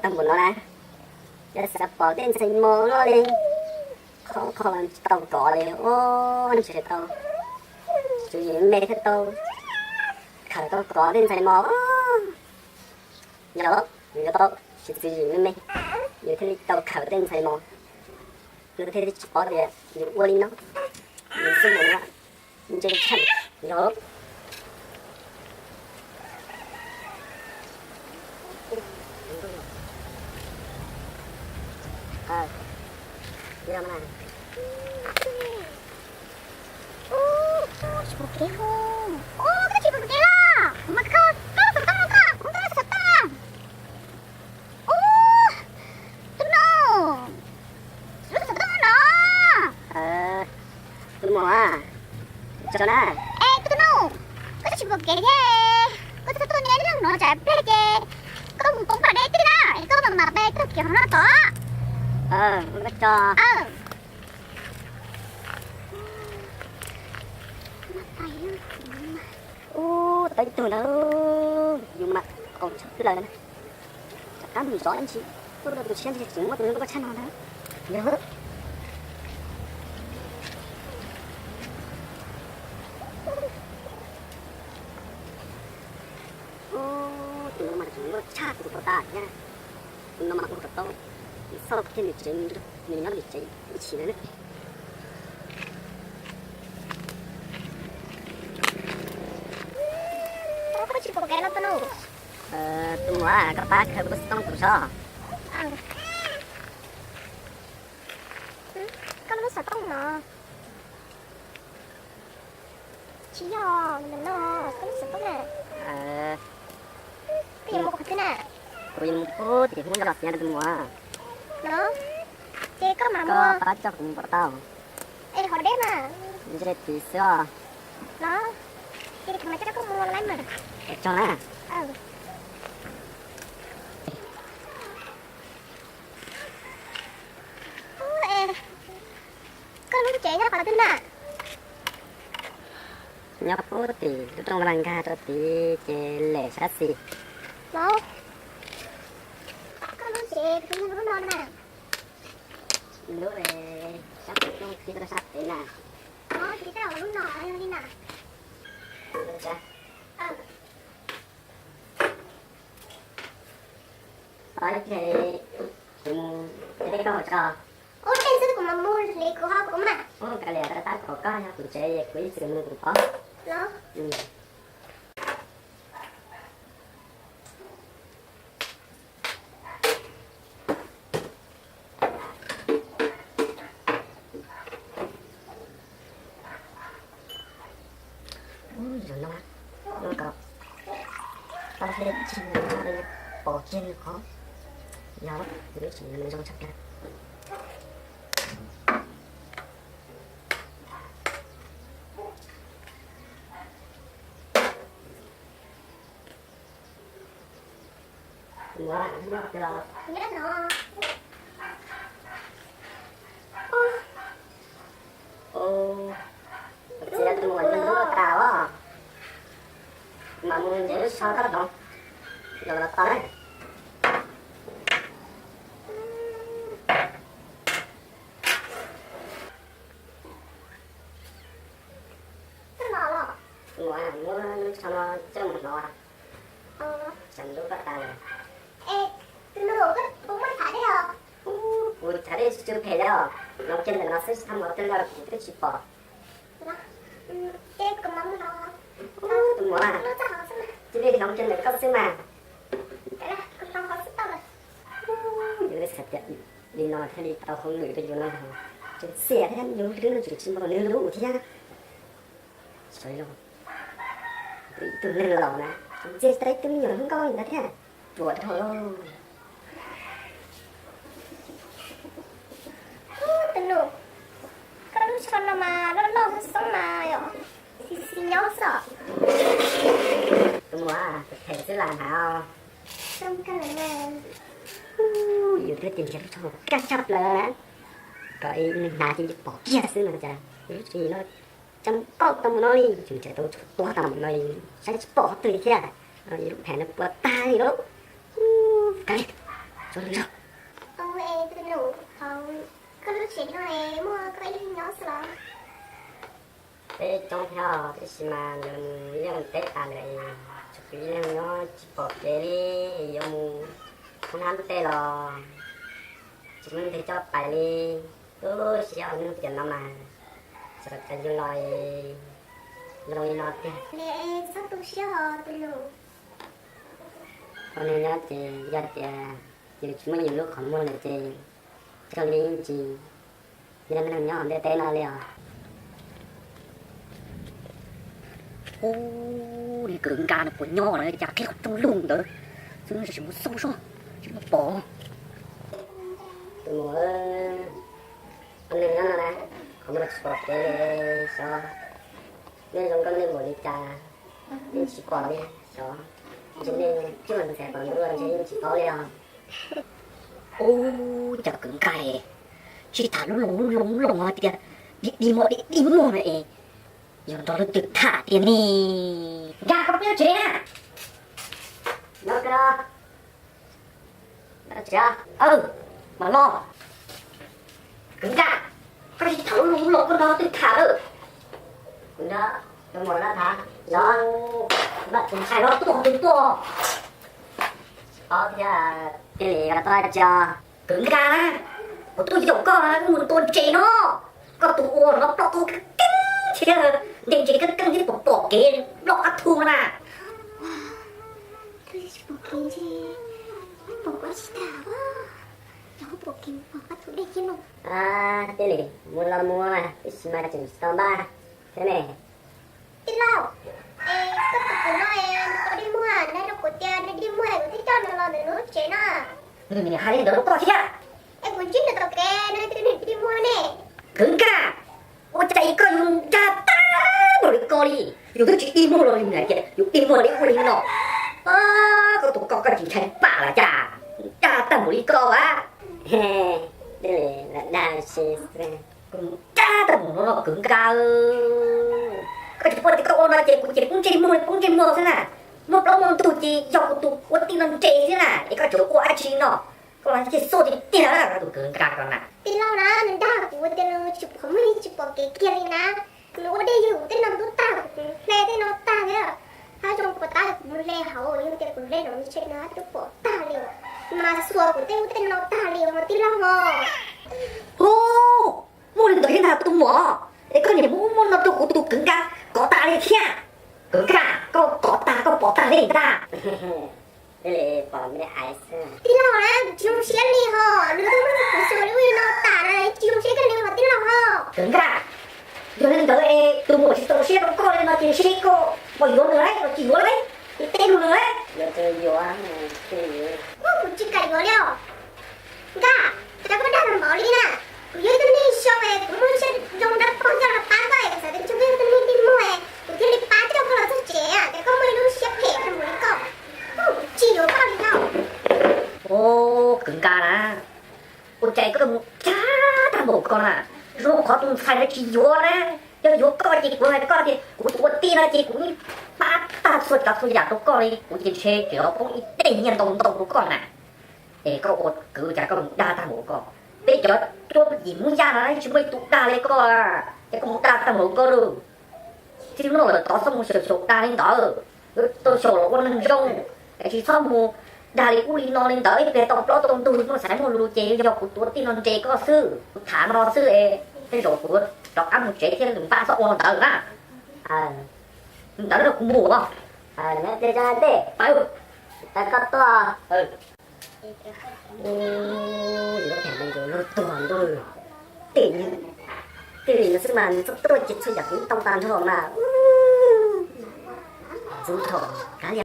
Tag npaum no na, yog xav pom tej ntxhais mos loj li, qhov qhov los tsis tau kov li, ua ntsis tau tswv yim me me thiaj tau khawm tau kov tej ntxhais mos. Yog, yus yuav tau siv tswv yim me me, yus thiaj li tau khawm tej ntxhais mos. Nws thiaj li tsis paub tias yus ua li no, yus xwb mus ntse tshaj yog. Tsis pom kev, koj tsis pom kev los mas koj, koj xov tooj no, koj, koj xov tooj. Ub, tus no, lub xov tooj no. Tus muam, tso na. Es tus no, koj tsis pom kev thiab, koj txhob tuaj niaj hnub no tsam pliag ces koj mus poob pas deb twg na, es koj mam mam pe txoj kev hauv no tod. Koj tso. Ub, tau ib tug ntawd, yus mam qaum tshaj twg lawm na. Rov qab mus zov ib ntsis, tuaj rau tus tshiab ntsis tseem muaj tus zoo nkauj tshaj no ntag. Yog. Ub, tus no mas tseem nkauj tshaj tus pom tas thiab. Tus no mas ua kom tau xauj kiag nws tsev, nws nyob nws tsev ib chim no na. Koj tsis pom kev los tus no? Tus muam, koj pab khawb kuv xov tooj kuv soj. Koj lub xov tooj no. Tsis yog, tus no, koj lub xov tooj na. Koj yuav mus qhov twg na? Kuv yuav mus pub tim Hmoob Yaj Los Xiav tus muam. No, ces koj mam mus, koj pab coj kuv mus pom tau. Es hov deb mas. Ntshe tid xwb os. No, ces kuv mam coj koj mus laib mas. Es tso na. Koj lub tsev nyob qhov twg na? Nyob pub tim lub rooj vaj nkag rau tid ces lem sab xis. Los, koj lub tsev kuv yog lub no na. Lub sab pem rooj qhib rau sab pem na. Los, ces tej zaum lub no yog li na. Ib pliag kuv mus, tej dej koj hau tso. Ua tej xwb kuv mam mus hliv kuv ho kuv mas. Ua kav liam, tab tom koj yog kuv tsev es kuv ib txwm mus kuv tod. Los. Ub, zaum no, no kom tau hle tsis no pom kiag nws qhov. Yog, nws tseem zoo tshaj plaws. Ua, ua tiag los? Ua, txiv tus muam nyob lub tas os. Mam mus nce lub tsho koj hloov, los los tau na. Tus muam, muab lub tsho no coj mus hloov, tsam lub koj tas lawm. Es tus nus, koj puas muaj chav dej os? Kuv chav dej tsis tsw phem li os, hloov kiag ntawm no xwb, tsis tau mus twg lawm kuv twb tsis pom. Ces kuv mam mus hloov. Tus muam, cia li hloov kiag ntawm koj xwb mas. Yus xav tias li no thiaj li tau hauj lwm rau yus no, tseem xiam thiab, yus hlwb no tseem tsis npaum nws hlwb thiab. Sawv los, ib tug neeg laus na, ntxias tau ib tug me nyuam hlub nkauj li ntawd thiab, ruam dhau lauj. Tus nus, koj lub tsho no mas loj loj xoob xoob mas yom, xis xis nyob xwb. Tus muam, phem xwb lam hnav os. Yus twb tias nrhiav lub tsho no kaj tshaj plaws na, kom neeg hnav ces pom kiag xwb no cas lub tsho no cam kauj tau mus no li, tseem nrhiav tau tshuav tuag tau mus no, saib tsis pom qhov twg li thiab. Yus lub phem no puas tag li lauj. Kav liam, Tus nus, koj lub tsev no es muaj koj ib leeg nyob xwb los? Peb coob thiab, tab sis mas nkawd mus yeej teb tas lawm, tshuav kuv ib leeg nyob tsis pom kev li, yuav mus thoob hnab ntuj tej los tsis muaj leej twg coj pais li. Lub sij hawm hnub tiam no mas txawm cas yug los zoo li no tiag. Txhob tu siab os tus nus. Ua neeg nyob ces yog tias yus tsis muaj yus lub qhov muag lawm ces raug li yeej tsis yog neeg nyob hauv ntiaj teb no li os. Ub, niag Kwv Nkaj no puas nyob no cas qhib qhov rooj lug ntawd xwb, tsis mus xauj soj, tsis mus pom. Tus muam, ua neeg nyob no na, qhov muag tsis pom kev li xyov, nej zoo nkauj nej npaum li cas yeej tsis pom li xyov, ntshe nej cuag ntxhais pom ntuj los ntshe yeej tsis paub li os. Ub, cov Kwv Nkaj, tsis tham lub loog lub loog lub loog hais tias dig dig muag dig dig muag no es yog nrog leej twg tham tiag ne? Nkaj, koj peb tsev na. Nyob koj no. Aw, mam los. Kwv Nkaj, koj tsis tham lub loog lub loog koj nrog leej twg tham lawm? Kuv nrog tus muam no tham. Los, tus ntxhais no tuaj tus tuaj. Ob thiab, Tij Lis, koj tuaj tso. Kwv Nkaj na, kuv tuaj yaum koj na, koj mus tua ntses no. Koj tus ua no ploj qub keeb keeb thiab, nte ntses keeb keeb thiab pom pom kev ploj qab thu na. Tsis pom kev ntshe pom koj tsis tas, yog pom kev pom koj tus dej kiag no. Tij Lis, mus los mus, tab sis mas tseem tsis tau npaj thiab ne. Tij laug, es koj tus kwv no es nws tua dig muag, nws hais rau kuv tias nws dig muag es kuv thiaj coj nws los ntawm nws lub tsev no. Nws hais li ntawd rau koj thiab? Es kuv ntsib nws tom kev, nws hais tias nws dig muag ne. Kwv Nkaj, ua cas koj yuav dag tag npaum li ko li? Yus twb tsis dig muag los yus hais tias yus dig muag li ua li no. Koj tus koj, koj tsis ntshai pam los cas dag tag npaum li ko as? Dag xwb, dag tag npaum no no Kwv Nkaj. Koj tsis paub tias koj ua no ces kuv ces poob ntsej muag li poob ntsej muag xwb na. Muaj plaub muaj ntug ces yog kuv tus ua tij no ntse xwb na, es koj tseem ua dab tsi no? Koj mas ntxhov tiag tiag na koj tus Kwv Nkaj ko na. Tij laug na, nws dag kuv tias nws tsis pom, muaj tsis pom kev kiag li na. Nws ua dej yug kuv tej no ntub tag, kuv hle tej no tag thiab. Hab zoo puas tab kuv mus hle hauv, yog tias kuv hle no ntshe nws twb pom tag li, mas xuas kuv tej ub tej no tag li os tij laug os. Hu, muaj li ntawd thiab ntag tus muam, es koj niam muab muab no rau kuv tus Kwv Nkaj kov tas li thiab. Kwv Nkaj, koj kov tas koj pom tag li ntag. Tij laug na, kuv tsis zoo siab li ho, nws twb muab kuv xuas li ub li no tas na, tsis zoo siab kiag li ho tij laug ho. Kwv Nkaj, yog li ntawd es tus muam tsis txaus siab rau koj li no ces ntshe koj pom yuav nws los tsis yuav li, ces teb nws los. Kuv tsis kam yuav li os. Nkaj, cas koj dag tag npaum li na? Kuv yog ib tug neeg zoo es kuv muaj siab zoo rau pog coj los pab koj es kuv xav tias ntshe koj yog ib tug neeg dig muag es kuv thiaj li pab coj koj los txog tsev, ces koj muaj ib lub siab phem zoo li koj. Kuv tsis yuav koj li no. Ub, Kwv Nkaj na, ua cas koj mus dag tag npaum ko na? Zoo qhov tus ntxhais no tsis yuav na. Yog yuav koj ces kuv hais rau koj tias kuv tus ua tij no ces kuv yeej pab tag txhua tsav txhua yam rau koj li, kuv ces ntshe tseem poob ib teg nyiaj ntau ntau rau koj na. Es koj ua kwv cas koj mus dag tag npaum ko? Peb cov cuab yim Hmoob Yaj no tsis muaj ib tug dag li koj, ces koj mus dag tag npaum ko lauj. Txij no lawm tod txhob mus xyaum xyaum dag li ntawd, tau xyaum los ua neeg zoo, es tsis txhob mus dag li ub li no li ntawd, ib pliag tau plaub tau ntug muaj xaiv muaj lus ces yog kuv tus ua tij no ntse koj xwb, kuv tham no xwb es tej zaum kuv rov qab mus tsev thiab, npaj txhob ua li ntawd na. Li ntawd kuv mus os. Tej, koj tuaj. Lub tuag ntuj, Tij Lis no xwb mas nws txhob tuaj ces txhua yam kuv tau tag nrho mas. Ntxub dhau, kav liam.